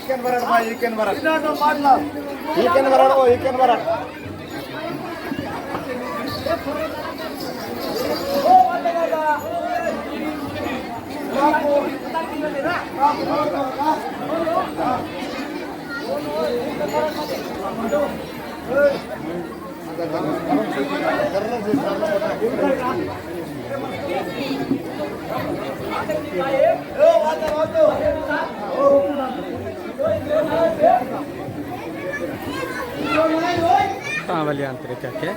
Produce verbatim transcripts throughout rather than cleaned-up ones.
इकेन बरड भाई, इकेन बरड। इना तो मारला। इकेन बरड वो, इकेन बरड। तावली आंतरिक के।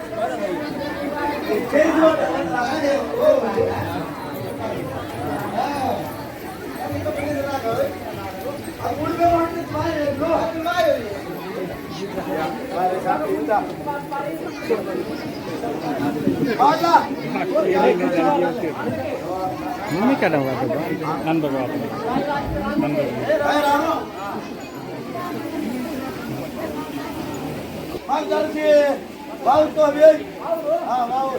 मम्मी का डंगा तो नंद बाबा, नंद बाबा। बाबू तो अभी। हाँ, बाबू।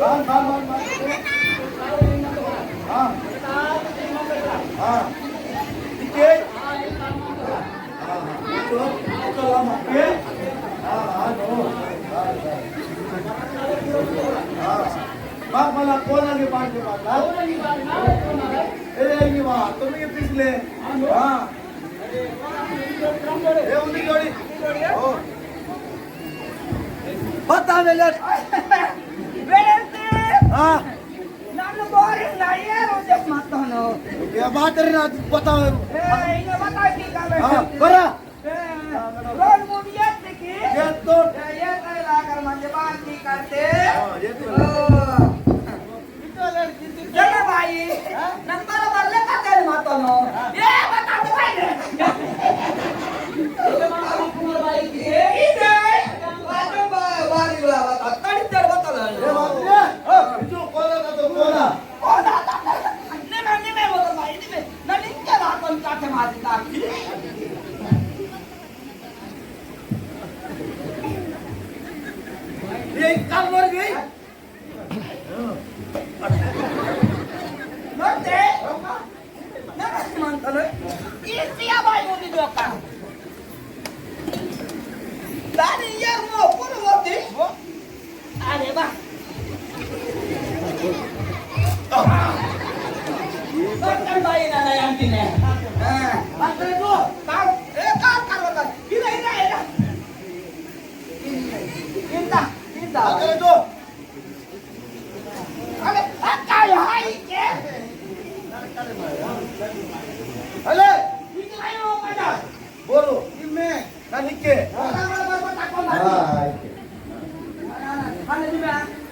हाँ, हाँ, हाँ, हाँ। हाँ। हाँ। ठीक है। हाँ, हाँ। तो, तो हम आपके। हाँ, हाँ, नो। हाँ, हाँ। हाँ। बाप वाला कौन आगे बांट के बांटा? ए, ये वाह, तुम ये पिछले। हाँ। ए, उन्हीं जोड़ी। ओ। बता दे ले। बेटे। हाँ। नन्नु बोरिंग ना ये रोजे मत होनो। ये बात रे ना बताओ। ए, इन्हें बता की का हाँ, बेटे। करा। ए, रोड मूवी ये देखी। ये तो। ए, ये तो लाकर मंजे बात की करते। हाँ, ये तो। ओ। चलो भाई, नंबर बरले का तेल मातो नो। ये बता दो भाई ने। ये माता कुमार भाई की। ये इधर। बाजू बा-, बारी बा-, बता, तड़ी तेल बता लो। ये बात ये। हाँ, जो कोला का तो कोला। कोला का तो। नहीं, मैं, नहीं, मैं बोल भाई, नहीं, मैं। ना, नहीं, क्या बात, कौन काटे मारी ताकि। ये कल मर गई। नोते? नमस्ते मंतलो। इसिया भाई वो भी जोका। दानी यार मो पुर होती। अरे वाह। बर्तन भाई ना ना आंटी ने। हाँ। बर्तन को काम, ए, काम करो ना। इधर, इधर, इधर। इधर, इधर। बर्तन को। अरे, अक्का यहाँ ही के? अरे, इतना ही हो पाया। बोलो। इनमें। ना निके। बोला, बोला, बोला, बोला, ताको मार। हाँ, इके। खाने दी मैं।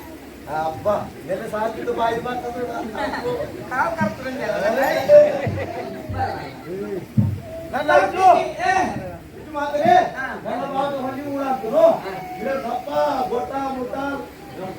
अब्बा, मेरे साथ भी तो भाई बात कर रहा था। खाओ कर तुरंत। ना, ना, इधर। ए। इधर मार रे। हाँ। ना, ना, बात तो हंडी उड़ा करो। हाँ। मेरे पापा, गोटा, मोटा,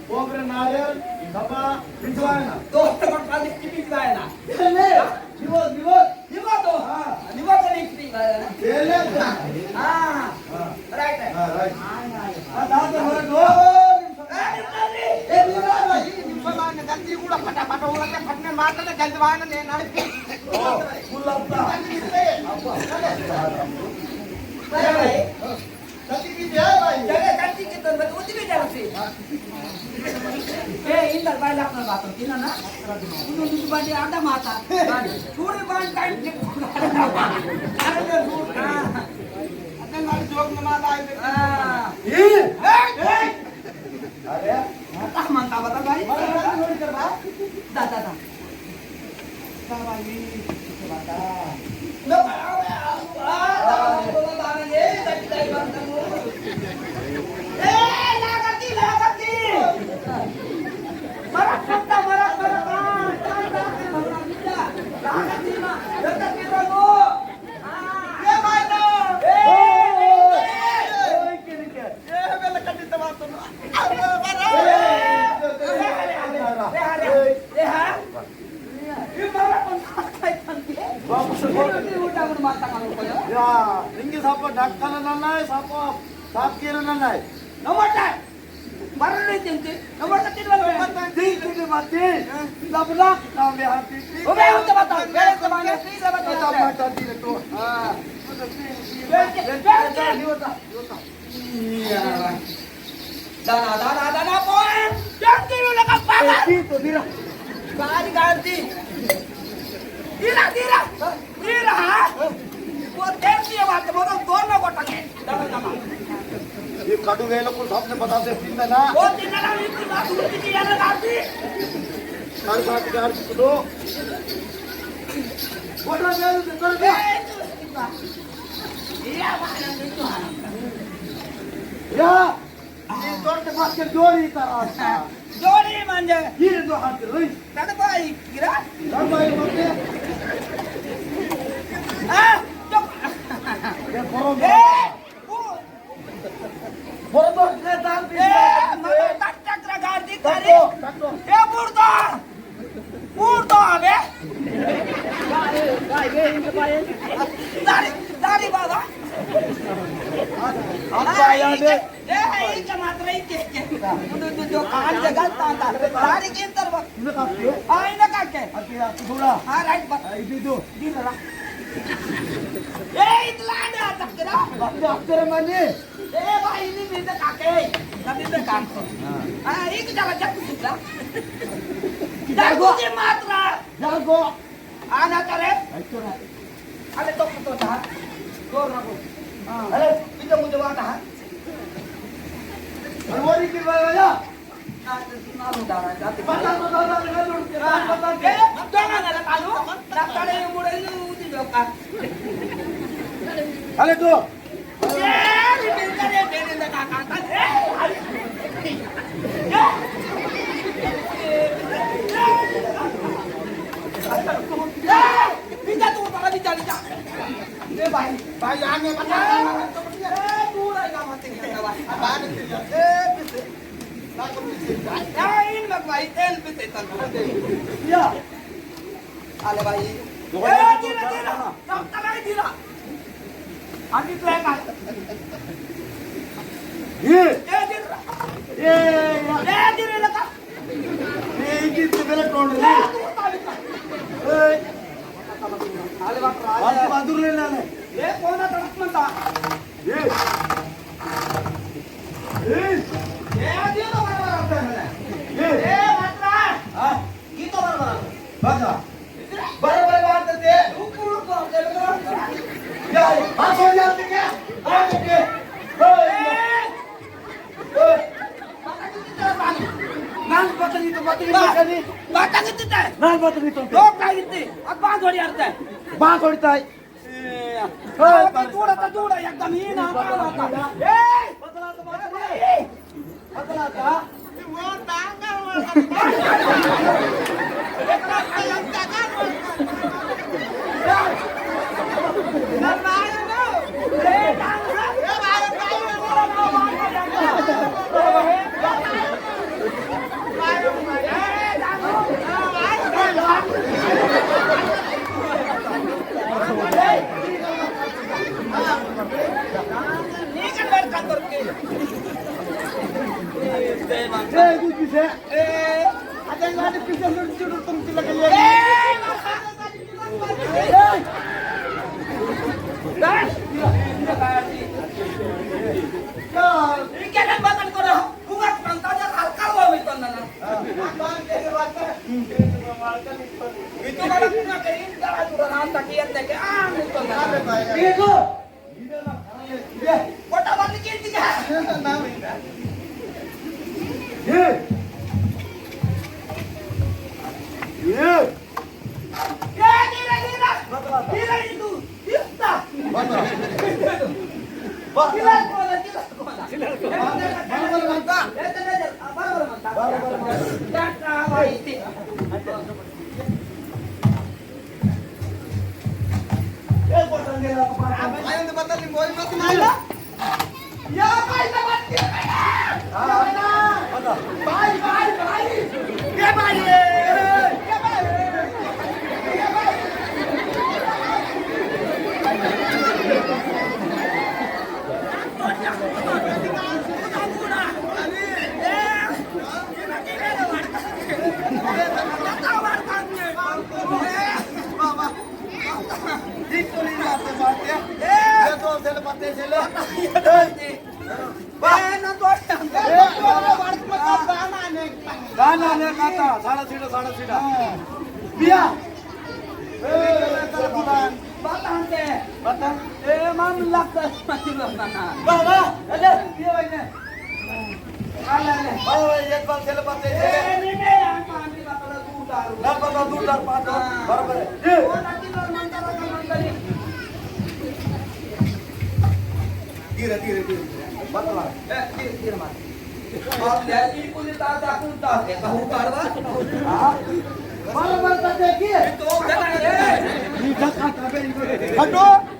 कोबरे नारियल, सपा, पिछवाना। दोस्त को खाली की पिछवाना। इधर ले। हाँ। निवो, निवो। निवो तो। हाँ। निवो तो नहीं पिछवाना। ले ले। हाँ। हाँ। राइट है। हाँ, राइट। हाँ, दादा, हमारा दो। ए, निवो, निवो। ए, निवो, निवो। निवो, निवो। गलती कूड़ा फटाफट हो रहा है, फटने मारते तो जल्द बाहर ने, ना। ओ, फुल लगता। Bye bye. चले, चलती की तो बस उतनी जरा सी। ए, इंदर भाई लाख ना बात होती ना ना। उन्होंने तो बंदे आधा माता। पूरे बांध टाइम के। अरे, मैं झूठ। हाँ। अरे, मैं जोक में माता आई। हाँ। ए, ए, ए। अरे, माता मनता बता भाई। माता मनता थोड़ी कर बा। दा, दा, दा। या, निंगे सापो डक्कन नन्नाय, सापो साप कीर नन्नाय। नमोटा, बरले तेंते, नमोटा तीन वाला। आती, लबला, काम में आती। ओ, मैं उनसे बता, मैं उनसे बता, मैं उनसे बता। बता, बता, दी तो। हाँ। बैठ के, बैठ के। ये बता, ये बता। या। दाना, दाना, दाना, बोल। क्या तेरे लगा पागल? ए, दी तो, दी रहा। गाड़ी, गाड़ी। दी रहा, दी रहा। वीरा, वो तेल दिए बात बोलो, दोनों को टंगे। दबा, दबा। ये कड़ू वेलो को सबने बता दे, तीन ना। वो तीन ना, ये तीन ना, दूर की चीज़ अलग आती। हर बात का अर्थ सुनो। बोलो, बोलो, बोलो। ए, तू, ये बात नहीं तो है। या। ये तोड़ के पास के जोड़ी तारा था। जोड़ी मांजे। ये दो हाथ रोई। तड़ भाई गिरा। तड़ भाई मते। आ, चुप। ये बरो ए, बरो। वो। बरो तो ने दाल भी ए, मगर टक टक रा गाड़ी तक करी। टक टक। ए, बुढ़ा। ऊर तो आवे। दारी, दारी बाबा। आता आया दे। ए, ए, इनका मात्र ही के, के। तू, तू, तू जो कान जगह तांता। दारी के अंदर बा। इन्हें काट के। हाँ, इन्हें काट के। अरे, आप थोड़ा। हाँ, राइट बा। आ, इधर दो। इधर ला। ए, इतला ना तक ना। बाप रे, आप तेरे माने। ए भाई, इन्हीं में तो काके, कभी में काको। हाँ, एक जरा जब सुधा। जागो। जागो के मात्रा। जागो। आना करे। अच्छा। अरे तो, तो था। जोर ना बोल। हाँ। अरे, पीछे मुझे बात है। अरे, वो नहीं किरवा वाला। बता, बता, बता, बता, बता, बता। ए, अब तो ना, ना, ना, कालू। ना, काले ये मुड़े, ये उठी लोका। अरे तो। ए, ये बेटा, ये बेटे ने कहा, कहा, कहा, ए, अरे। ए, पीछा तू, पीछा, पीछा। ए, भाई, भाई, आने बता। ए, दूर आएगा, मत, भाई। ए, पीछे। या, इन मत भाई, तेल पे तेल तल। या। आले भाई। ए, दिला, दिला। तब तलाई दिला। अभी play कर। ये। ए, दिला। ये, या। ए, दिला लगा। ये इनकी तो मेरा टोन है। ए, तू ताली कर। ए। आले बात राजा। बात बहादुर लेना है। ये कौन है तड़क मनता? ये। ए, ये तो बराबर आता है। ये। ए, मत रहा। हाँ। ये तो बराबर आता है। बता। बराबर बात करते। ऊपर ऊपर, ऊपर। क्या है? हाँ, सो जाते क्या? हाँ, ओके। ए। ए। नान पता नहीं तो पता नहीं, पता नहीं। पता नहीं तो। नान पता नहीं तो। लोग क्या कहते? अब बांस थोड़ी अड़ता है। बांस थोड़ी था। ए, ए, अबे दूड़ा था, दूड़ा, एकदम ही ना, ना, ना, ना। ए! बदला तो बात नहीं। बदला था। ए, तू पीछे। ए, अरे, गाड़ी पीछे से चुटुर तुम चिल्ला के लिए। ए, पत्ते से ले। गाना ने काटा, साड़ा सीधा, साड़ा सीधा। बिया। ए, बता। ए, माम लगता है, मत लो ना। बाबा, अरे, ये भाई ने। अरे, अरे। भाई, भाई, एक बार चले, बात है, ए, चले। नहीं, नहीं, हम पानी का पता दूर डाल। ना पता दूर डाल, पास डाल। हाँ। बराबर है। ये। वो लड़की लोग मंदिर का मंदिर। धीरे, धीरे, धीरे। मत मार। ए, धीरे, धीरे मार। आप ले, ई कुल ताजा कुल ताजा, कहूँ कारवा। हाँ। बराबर तो देखिए। ये तो उठा है। हटो।